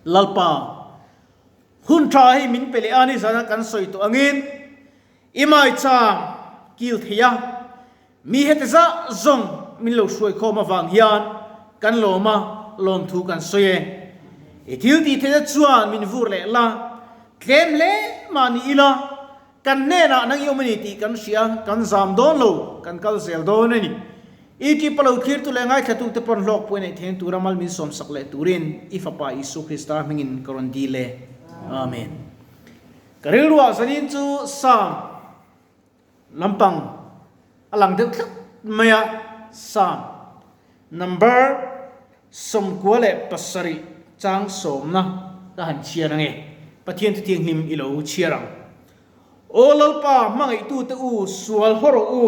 Lalpa, hun tha hi min pe leh a, nizana kan sawi tawh angin i maicham kil thei a, mi heti zah zawng min lo hruai khawm avang hian kan lawm a, lawmthu kan sawi e. I thil tih theihna chuan min vur leh la, tlem hle mah ni ila, Kan hnenah nang i awm a ni tih kan hria, kan zam dawn lo, kan kal zel dawn a ni. I ṭipa lo thlirtu leh ngaithlatute pawn hlawkpui neih theng tura mal min sawmsak leh turin i Fapa Isua Krista hmingin ka rawn dil e. Amen. Ka rilruah zanin chu Psalm lampang a lang deuh tlat mai a, Psalm number 97 chang sawmna ka han chhiar ange, Pathian chu thianghlim i lo chhiar ang. Aw Lalpa, hmangaihtute u, sual haw rawh u.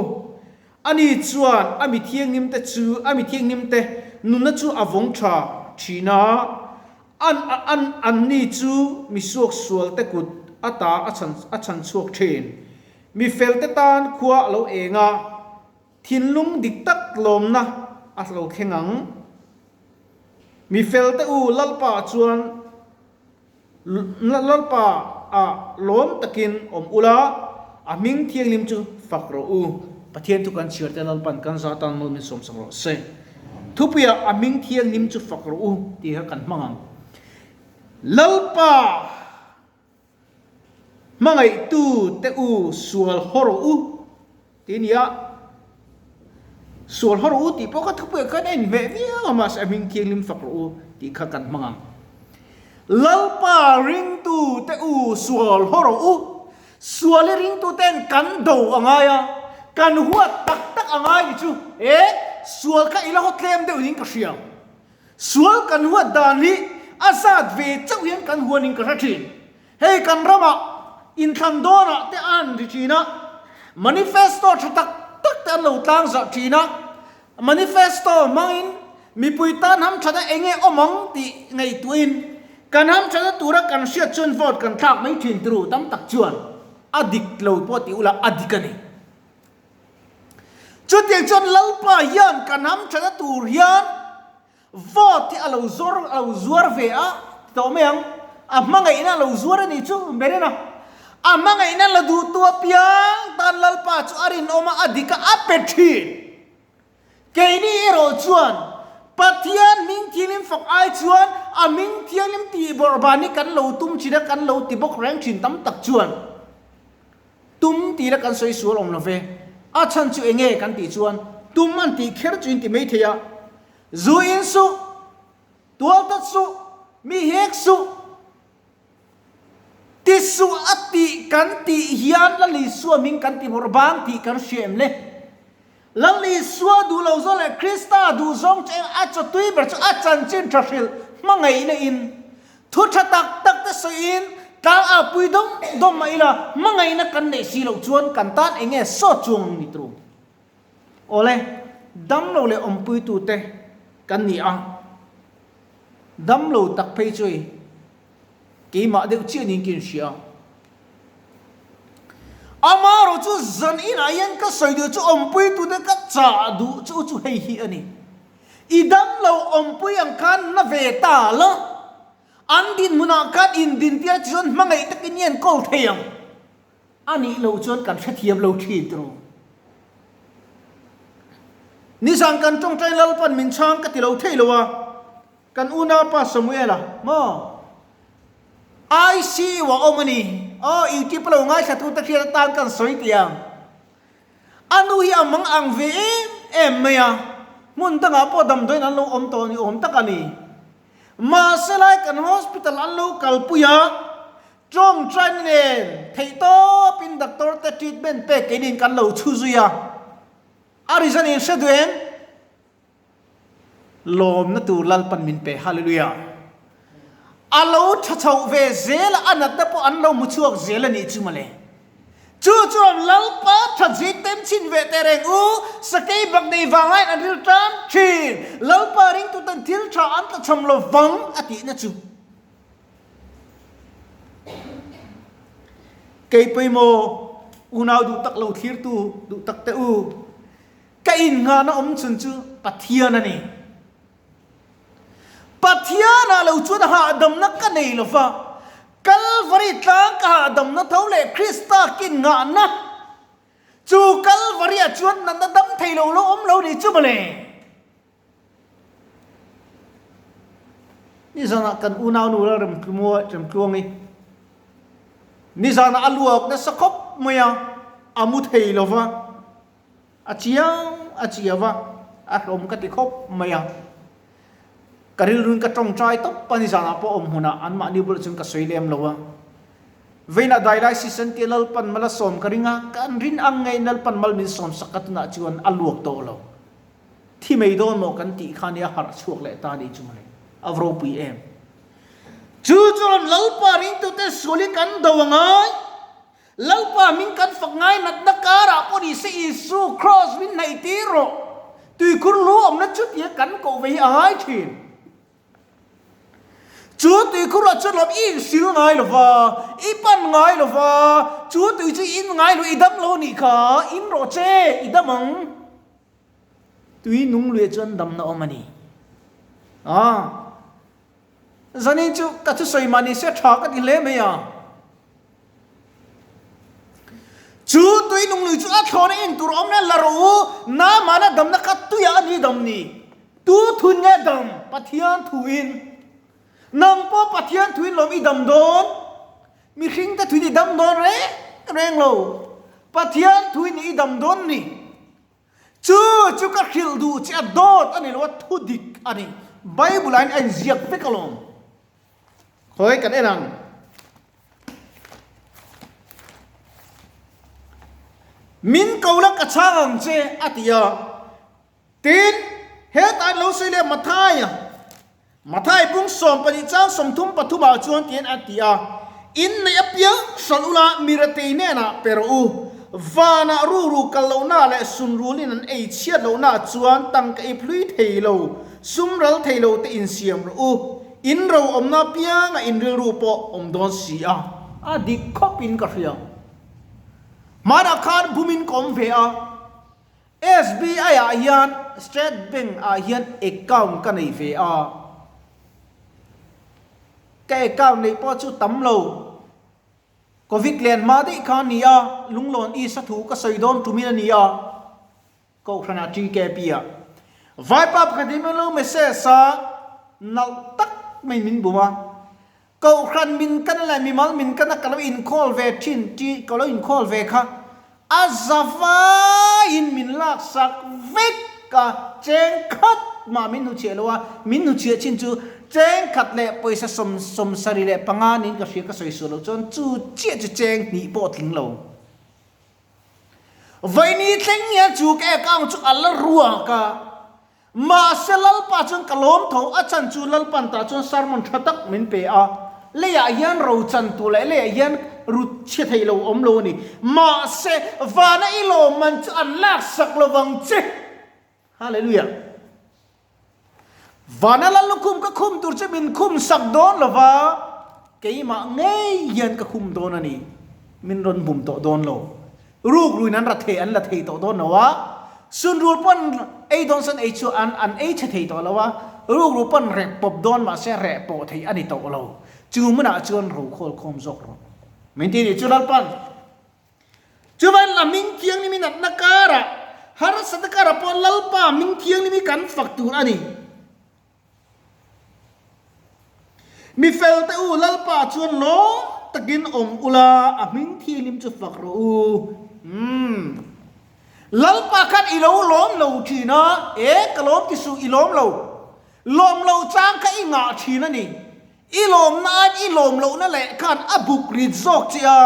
Ani chuan a mi thianghlimte chu a mi thianghlimte nunna chu a vawng tha thin a, an an anni chu mi suaksualte kut ata a chhan a chhan chhuak thin. Mi felte tan khua a lo eng a. Thinlung dik tak lawmna a lo thleng ang. Mi felte u Lalpa chuan Lalpa ah lawm takin awm ula, a hming thianghlim chu fak rawh u. Pathian thu kan chhiar te Lalpan kan za tan mawl min sawmsak rawh se. Thupuiah a hming thianghlim chu fak rawh u tih kha kan hmang ang. Lalpa! Hmangaihtu te u sual haw rawh u tih a ni a, sual haw rawh u tih pawh kha thupuiah khan a inhmeh viau a, mahse a hming thianghlim fak rawh u tih kha kan hmang ang. Lalpa ringtu te u sual haw rawh u, sual hi ringtu ten kan do a ngai a, kan huat tak tak a ngai ni chu, e sual kha i la haw tlem deuh niin ka hria. Sual kan huat dan hi a zat ve chauh hian kan huanin ka hre thin. Hei kan ramah inthlan dawnah te an ri thin a, manifesto tha tak tak te an lo tlang zarh thin a, manifesto hmangin mipui tan hamthatna eng nge awm ang tih ngaihtuahin kan hamthatna tura kan hriat chuan vote kan thlak mai thin turu tam tak chuan a dik lo pawh ti ula a dik a ni. Chutiang chuan Lalpa hian kan hnam thana tur hian vote hi a lo zawr a lo zuar ve a ti tawh mai ang. A hmangaihna a lo zuar a nih chu ber en a. A hmangaihna la duhtu apiang tan Lalpa chu a rinawm a, a dik a, a pe thin. Keini erawh chuan Pathian hming thianghlim fak ai chuan a hming thianghlim tih bawrhban hi kan lo tum thin a, kan lo ti bawk reng thin tam tak chuan. Tum tih la kan sawi sual awm lo ve. A chhan chu enge kan tih chuan tum an tih kher chu in ti mai thei a. Zu in suh, tual tat suh, mi hek suh, ti suh a tih kan tih hian Lal Isua hming kan ti vawrh bang tih kan hria em le? Lal Isua duh lo zawng leh Krista duh zawng chu eng a chawtui ber chu a chanchin tha hrilh hmangaihna in thu tha tak tak te sawiin tlang a pui dawm dawm mah ila hmangaihna kan neih si loh chuan kan tan eng nge sawt chuang ang ni tur? Awle, damlo leh awmpuitute kan ni a, damlo tak phei chu i Keimah deuh chiah niin ka inhria. Amaherawh chu zan inah hian ka sawi duh chu awmpuitute ka chah duh chu chu hei hi a ni. I damlo awmpui ang khan na ve ta la, an dinhmunah khan indintir che chuan hmangaih takin i enkawl thei ang. A nih loh chuan kan hrethiam lo thin tiraw. Nizan kan tawngtai Lalpan min chhang ka ti lo thei lo a. Kan unaupa Samuela maw ICU a awm a ni. Aw YouTube a lo ngaithla tu te hriat atan kan sawi tih ang. A nu hi a mang ang ve em em mai a, hmun dangah pawh damdawiin an lo awm tawh ni awm tak a ni. Mahse lai kan hospital an lo kalpui a, tawngtaina nen theihtawpin doctor te treatment pek keinin kan lo chhu zui a. A reason in hre duh em? Lawmna tur Lalpan min pe, Hallelujah. A lo tha chhoh ve zel a, a natna pawh an lo hmu chhuak zel a nih chu mawle. Chu chuan Lalpa tha zit tem chhin ve teh reng u, sakei bak nei vang aiin an ril tan thin. Lalpa ringtuten thil tha an tla chham lo vang a tihna chu. Kei pawimawh unau duh tak lo thlirtu duh tak te u. Ka innghahna awm chhun chu Pathian a ni. Pathianah lo chuan hahdamna ka nei lo va, Kalvari tlang ka hahdamna tho leh Krista kin ngahna chu Kalvari-ah chuan natna dam thei lo lo awm lo ni chu mawle. Nizanah kan unaunu Lalremtluangi nizanah a luak nasa khawp mai a, a mu thei lo va. A chiang a chiau a, a hlawm ka ti khawp mai a. Ka rilruin ka tawngtai tawp a, nizanah pawh awm hmunah anmahni bulah chuan ka sawi lem lo a. Veinah dialysis an tia Lalpan mal a sawm ka ring a, kan rin ang ngeiin Lalpan mal min sawm sak ka tunah chuan a luak tawh lo. Thi mai dawn maw kan tih kha nia harh chhuak leh ta ni chu mawle. A va ropui em. Chu chuan Lalpa ringtute sual hi kan do angai. Lalpa min kan fak ngai natna karah pawh ni se Isu Kraws min hnaih tir rawh. Tuikhur lu awmna chutia kan koh ve hi a ngai thin. Chu tuikhur ah chuan lawm i insil ngai lo va, i pan ngai lo va, chu tui chu i in ngai lo, i dam lo nih kha, in rawh che, i dam ang. Tui nung luiah chuan damna awm a ni. Ah. Zanin chu ka thusawi mah ni se tha ka ti hle mai a. Chu tui nung lui chu a thlawna in tur awm nen la rawh u, Naamana damna kha tuiah a ni dam ni? Tu thun nge dam? Pathian thuin. Nang pawh Pathian thuin lawm i dam dawn? Mihring te thuin i dam dawn reng reng lo. Pathian thuin i dam dawn ni. Chu chu ka hrilh duh che a dawt a ni lo a, thu dik a ni. Bible ah hian a inziak vek alawm. Khawi kan en ang. Min ko la ka chhang ang che a ti a. Tin, hetah lo sawi leh Mathaia, Mathai bung 12 chang 33 ah chuan tiin a ti a, In neih apiang hralh ula mi ratei hnenah pe rawh u. Vanah ruru kal lohna leh sunrulin an ei chhiat lohna chuan tangka ip hlui thei lo, sum ral thei lo te insiam rawh u. In ro awmna apiangah in rilru pawh awm dawn si a. A dik khawpin ka hria. Hmanah khan bumin ka awm ve a. SBI ah hian State Bank ah hian account ka nei ve a, ka account neih pawh chu tam lo, Covid len hma daih kha a ni a, Lunglawn East a thu ka sawi dawn tumin a ni a, Kohhran ah TKP ah Vaipa pakhat in min lo message a, nalh tak mai min bum a, Kohhran min kan leh mimal min kan a ka lo inkhâwl ve ṭhin tih ka lo inkhâwl ve kha a za vaiin min laksak vek a, cheng khat mah min hnuchhiah lo a, min hnuchhiah chin chu cheng khat leh pawisa 75 niin ka hria ka sawi sual loh chuan chu chiah chu cheng hnih pawh a tling lo. Vaini thleng hian chu ka account chu a la ruak a. Mahse Lalpa chuan ka lawm tho, a chan chu Lalpan tah chuan sermon tha tak min pe a, leiah hian ro chan tur leh leiah hian rut chhe thei lo awm lo a ni. Mahse vana i lawm man chu an laksak lo vang che. Hallelujah! Vana Lal lukhum ka khum tur chu min khum sak dawn lo va, keimah ngei hian ka khum dawn a ni. Min rawn bum tawh dawn lo. Rukruin an ra thei an la thei tawh dawn lo a, sunrul pawn ei dawn sawn ei chu an an ei chhe thei tawh lo a, rukru pawn reh pawp dawn mahse reh pawh thei a ni tawh lo. Chu hmunah chuan rokhawl khawm zawk rawh. Min ti nih chu Lalpan. Chuvain la hming thianghlim i natna karah, harsatna karah pawh Lalpa hming thianghlim hi kan fak tur a ni. Mi fel te u, Lalpa chuan lawm takin awm ula, a hming thianghlim chu fak rawh u. Umm. Lalpa khan i lo lawm lo thin a, e, ka lawm ti suh, i lawm lo. Lawm loh chang kha i ngah thin a ni. I lawmna aiin i lawm lohna leh khan a buk rit zawk che a.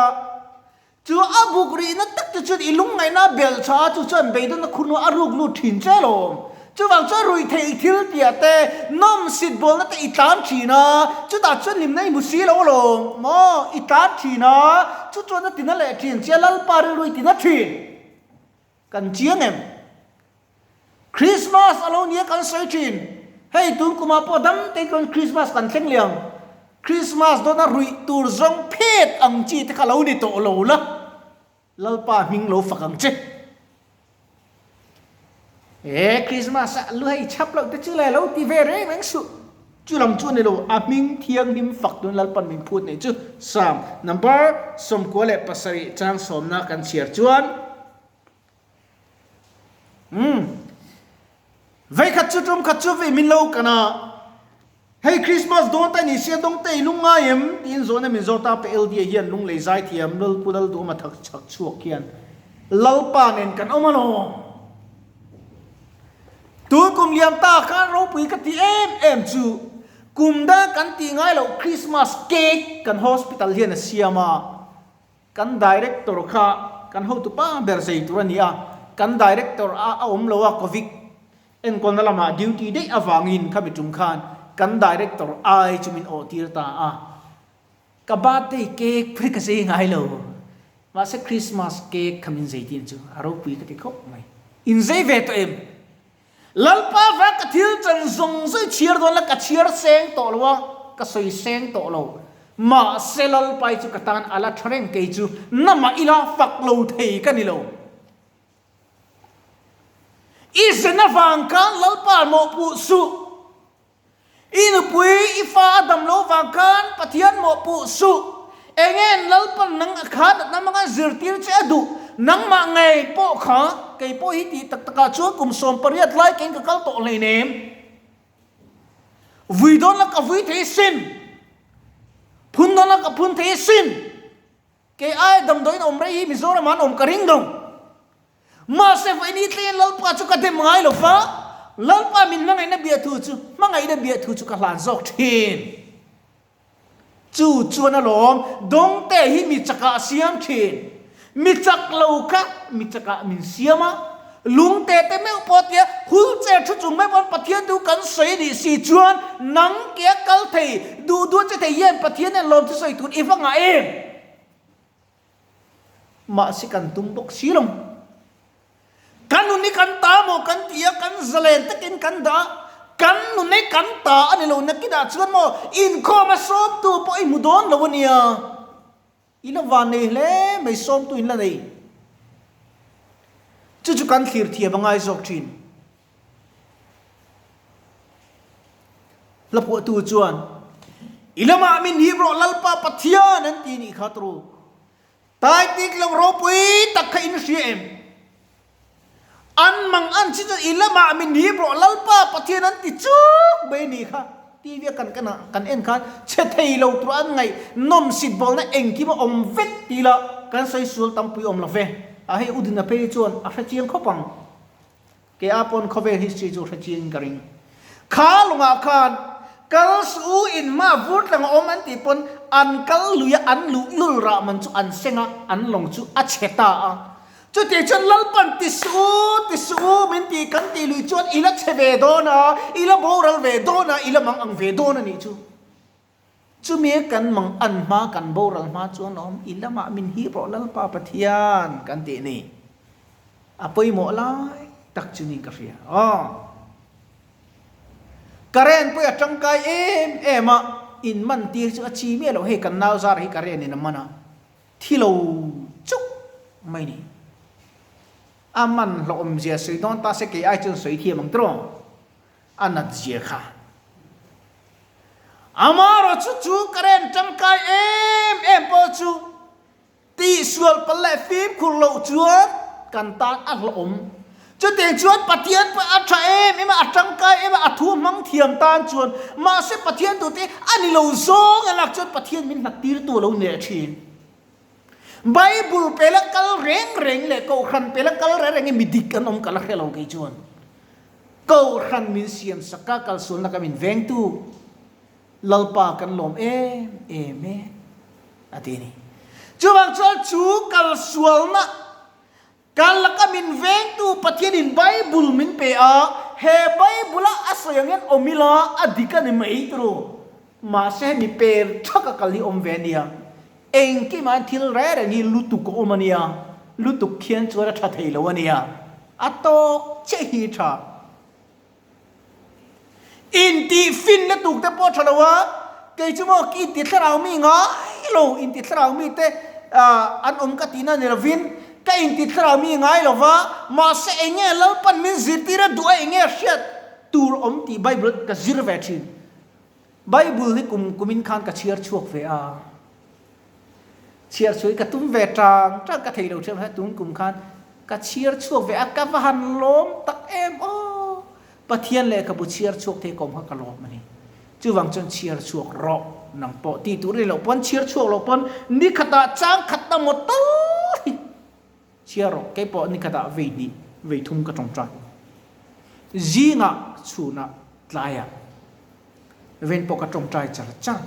Chu a buk rihna tak te chuan i lungngaihna belh tha a, chu chuan beidawnna khurnu a ruk lut thin che alawm. Chuvang chuan ruihtheih thil piah te, nawm sit bawlna te i tlan thin a, chutah chuan hlimna i hmu si lo alawm. Maw? I tlan thin a, chu chuan a tina leh thin che a, Lalpa rilru i tina thin. Kan chiang em? Christmas a lo nia kan sawi thin. Hei tun kumah pawh dam tein kan Christmas kan thleng leh ang. Christmas dawna ruih tur zawng phet ang chi te kha lo ni tawh lo la. Lalpa hming lo fak ang che. He Christmas ah lu hei chhap loh te chu le lo ti ve reng reng suh. Chu lam chu a ni lo, a hming thianghlim fak tun Lalpan min phut nei chu Psalm number 97 chang sawmna kan chhiar chuan Umm Veikhat chu tum khat chu vei min lo kan a, hei Christmas dawn te ni sia dawng te i lung ngai em? tiin zawhna min zawt a, PLD-a hian lunglei zaithiam Lalpu Lalduhawma thak chhak chhuak hian Lalpa nen kan awm alawm. Tun kum liam ta khan ropui ka ti em em chu kum dang kan tih ngai loh Christmas cake kan hospital hian a siam a, kan director kha kan hotu pa ber zei tur a ni a, kan director a a awm lo a covid enkawlna lamah duty daih avangin khami tum khan kan director ai chu min awh tir ta a. Ka birthday cake phei ka zei ngai lo. Mahse Christmas cake kha min zei tin chu a ropui ka ti khawp mai. In zei ve tawh em? Lalpa vang ka thil chan zawng zawng i chhiar dawn la ka chhiar seng tawh lo a, ka sawi seng tawh lo. Mahse Lalpa hi chu ka tan a la tha reng kei chu namah ila fak lo thei ka ni lo. I zen avang khan Lalpa mawhpuh suh. I nupui, i fa a dam lo vang khan Pathian mawhpuh suh. Engen Lalpan nang a kha natna hmanga zirtir che a duh? Nangmah ngei pawh kha kei pawh hi tih tak takah chuan kum 18 lai keng ka kal tawh hleinem. Vui dawn la ka vui thei sin. Phun dawn la ka phun thei sin. Kei ai damdawiin awm rei hi Mizoram ah an awm ka ring lo. Mahse vawiin tlein Lalpa chu ka dem ngai lo va, Lalpa min hmangaihna biahthu chu hmangaihna biahthu chu ka hlan zawk thin. Chu chuan alawm dawngte hi mi chakah a siam thin. Mi chak lo kha mi chakah min siam a, lungte te meuh pawh tia hulchair thu chung mai pawn Pathian thu kan sawi a nih si chuan nang ke a kal thei duh duh che thei hian Pathian hian lawm chu sawi tur i va ngah em? Mahse kan tum bawk si lo. Kan nun hi kan ta maw kan ti a, kan zalen takin kan dah a, kan nun hi kan ta a ni lo nakinah chuan maw inkhawm a sawmtu pawh i hmu dawn lo a nia. I la van nei hle mai sawmtu in la nei. Chu chu kan thlir thiam a ngai zawk thin. Hla phuahtu chuan, I lamah min hip rawh Lalpa Pathian an ti nih kha turu. Taitik lo ropui tak kha in hria em? An mang an chi chuan i lamah min hip rawh Lalpa Pathian an ti chuk mai nih kha. TV a kan kan a kan en khan chhe thei lo tur an ngaih nawm sit bawlna engkim a awm vek ti la kan sawi sual tampui awm lo ve. A hei Udina phei chuan a hre chiang khawp ang. Kei a pawn khawvel history chu hre chiang in ka ring. Kha lungah khan kal suh u in hma vur tlang a awm an tih pawn an kal lui a an luh lul rah man chu an seng a an lawng chu a chhe ta a. Chutiang chuan Lalpan ti suh u ti suh u min tih kan tih lui chuan i la chhe ve dawn a, i la boral ve dawn a, i la mang ang ve dawn a nih chu. Chumi kan mang an hma kan boral hma chuan awm i lamah min hip rawh Lalpa Pathian kan tih ni. A pawimawh lai tak chu niin ka hria. Aw. Current pawh a tangkai em em a, in man tir chu a chi miah loh hei kan nau zar hi current in a man a, thi lo chuk mai ni. A man hlawhawm zia sawi dawn ta se kei ai chuan sawi thiam ang tiraw? A nat zia kha. Amaherawh chu chu current tangkai em em pawh chu tihsual palh leh fimkhur loh chuan kan tan a hlawhawm. Chutiang chuan Pathian pawh a tha em em a, a tangkai em a, a thu hmang thiam tan chuan mahse Pathian tute a ni lo zawng a lak chuan Pathian min hlat tirtu a lo ni leh thin. Bible pela kal reng reng leh Kohhran pela kal reng reng hi mi dik an awm ka la hre lo kei chuan. Kohhran min siam sak a, kalsualna ka min vengtu Lalpa kan lawm em em e a ti a ni. Chuvang chuan chu kalsualna Kan laka min vengtu Pathianin Bible min pe a, he Bible-a a sawi ang hian awm ila a dik a ni mai turu. Mahse hemi per thak a kal hi awm ve a nia. Engkimah hian thil reng reng hi lutuk a awm a nia, lutuk khian chuan a tha thei lo a nia. A tawk chiah hi tha. Intihfinna tuk te pawh a tha lo a, kei chu maw ki inti thlarau mi ngai lo, inti thlarau mi te an awm ka tihna ni lovin ka inti thlarau mi ngai lo va, mahse eng nge Lalpan min zirtir a duh a eng nge hriat tur awm tih Bible ka zir ve thin. Bible hi kum kumin khan ka chhiar chhuak ve a, chhiar chhuah hi ka tum ve tang tang ka thei lo ṭhiam a, tun kum khan ka chhiar chhuak ve a, ka va han lawm tak em aw! Pathian lehkhabu chhiar chhuak thei ka awm kha ka lawm a ni. Chuvang chuan chhiar chhuak rawh nang pawh tih tur a ni loh pawn chhiar chhuak loh pawn ni khatah chang khat ta maw tal hi chhiar rawh. Kei pawh ni khatah vei hnih vei thum ka tawngtai. Zingah chhunah tlaiah ven pawh ka tawngtai char char.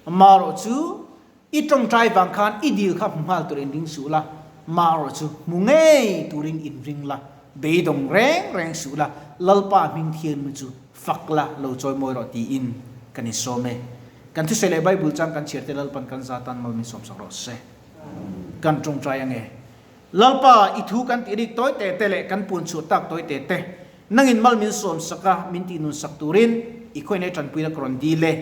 Marawh chu I tawngtai vang khan i dil kha hmu nghal tur in ring suh la, marawh chu hmu ngei turin in ring la, beidawng reng reng suh la, Lalpa hming thiannu chu fak la, lo chawi mawi rawh tiin kan insawm e. Kan thusawi leh Bible chang kan chhiar te Lalpan kan za tan mal min sawmsak rawh se. Kan tawngtai ange. Lalpa, i thu kan tih rik tawi te te leh kan puan chhuah tak tawi te te, nangin mal min sawm sak a, min tih nun sak turin i khawihnai tanpuina ka rawn dil e.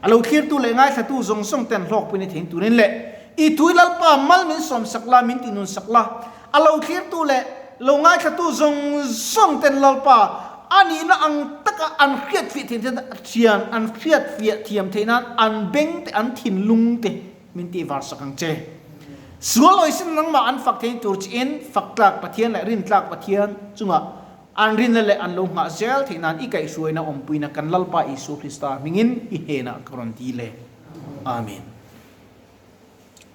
A lo thlirtu leh ngaithlatu zawng zawng ten hlawkpuina thein turin leh i thu i Lalpa mal min sawm sak la, min tih nun sak la. A lo thlirtu leh lo ngaithlatu zawng zawng ten Lalpa a nihna ang taka an hriatfiah theih nan thian an hriatfiah thiam theih nan an beng te an thinlung te Min tih var sak ang che. Sual awisin nangmah an fak thein tur chiin fak tlak Pathian leh rin tlak Pathian chungah an rinna leh an lo nghah zel theih nan i kaihhruaina awmpuina kan Lalpa Isua Krista hmingin i hnenah ka rawn dil e. Amen.